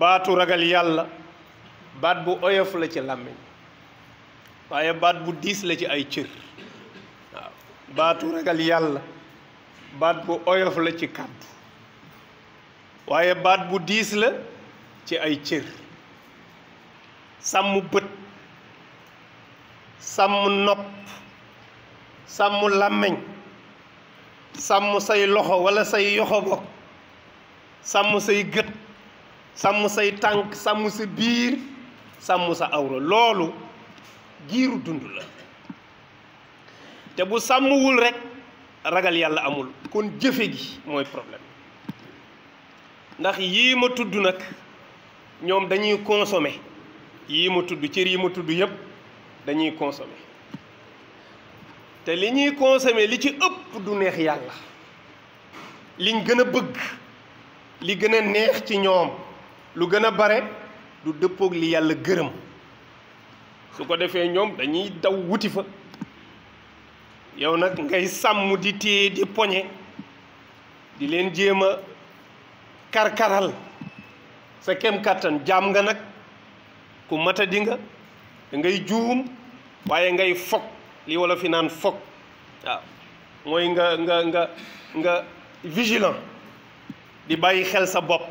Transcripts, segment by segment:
baatu ragal yàlla baat bu oyof la ci làmmiñ waaye baat bu diis la ci ay cër waaw baatu ragal yàlla baat bu oyof la ci kàddu waaye baat bu diis la ci ay cër sàmm bët sàmm nopp sàmm làmmiñ sàmm say loxo walla say yoxo bokk sàmm say gët sàmm say tànk sàmm sa biir sàmm sa awra loolu giiru dund la te bu sàmmwul rekk ragal yàlla amul kon jëfe gi mooy problème ndax yii ma tudd nag ñoom dañuy consommer yii ma tudd cër yi ma tudd yépp dañuy consommer te li ñuy consommer li ci ëpp du neex yàlla liñ gën a bëgg li gën a neex ci ñoom lu gën a bare du dëppoog li yàlla gërëm su ko defee ñoom dañuy daw wuti fa yow nag ngay sàmm di téye di poñe di leen jéem a karkaral sa kem kàttan jaam nga nag ku matadi nga da ngay juum waaye ngay fog li wala fi naan fog waaw mooy nga vigilant di bàyyi xel sa bopp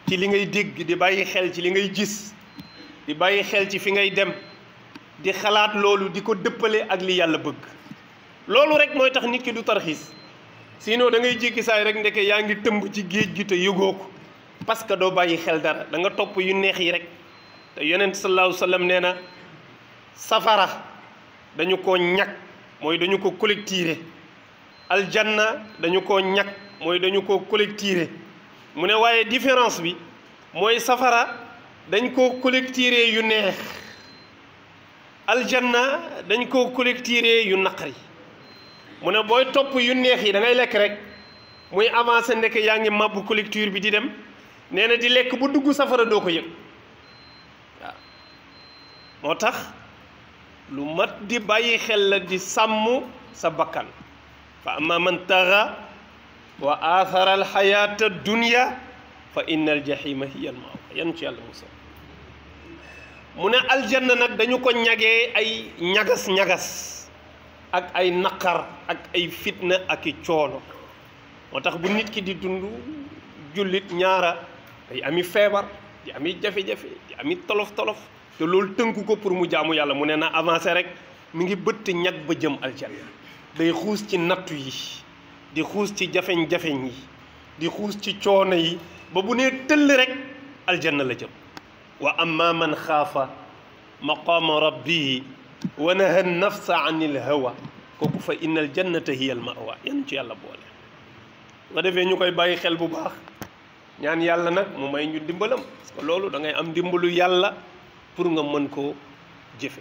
ci li ngay dégg di bàyyi xel ci li ngay gis di bàyyi xel ci fi ngay dem di xalaat loolu di ko dëppale ak li yàlla bëgg loolu rek mooy tax nit ki du tarxiis sinon da ngay jékki saay rek ndeke yaa ngi tëmb ci géej gi te yëgoo ko parce que doo bàyyi xel dara da nga topp yu neex yi rek te yonent sallallahu alayhi wa sallam nee na safara dañu ko ñag mooy dañu ko collectiré aljanna dañu ko ñag mooy dañu ko collectiré mu ne waaye différence bi mooy safara dañ ko collectiré yu neex aljanna dañ ko collectiré yu naqari mu ne booy topp yu neex yi da ngay lekk rek muy avancé ndeke yaa ngi màbbu collecture bi di dem nee na di lekk bu dugg safara doo ko yëg waaw moo tax lu mat di bàyyi xel la di sàmm sa bakkan fa amma man taxa wa athara alxayata dunya fa inna aljahima hiya almawa yan ci yàlla musal mu ne aljanna nag dañu ko ñagee ay ñagas-ñagas ak ay naqar ak ay fitna ak i coono moo tax bu nit ki di dund jullit ñaara day ami feebar di ami jafe-jafe di ami tolof-tolof te loolu tënku ko pour mu jaamu yàlla mu ne na avancé rek mi ngi bëtt ñag ba jëm aljanna day xuus ci nattu yi di xuus ci jafeñ-jafeñ yi di xuus ci coono yi ba bu nee tëll rek aljanna la jëm wa amma man xaafa maqaama rabbihi wa naha nafsa an il hawa kooku fa inna al jannata hiya al mawa yan ci yàlla boole nga defee ñu koy bàyyi xel bu baax ñaan yàlla nag mu may ñu dimbalam parce que loolu da ngay am dimbalu yàlla pour nga mën koo jëfe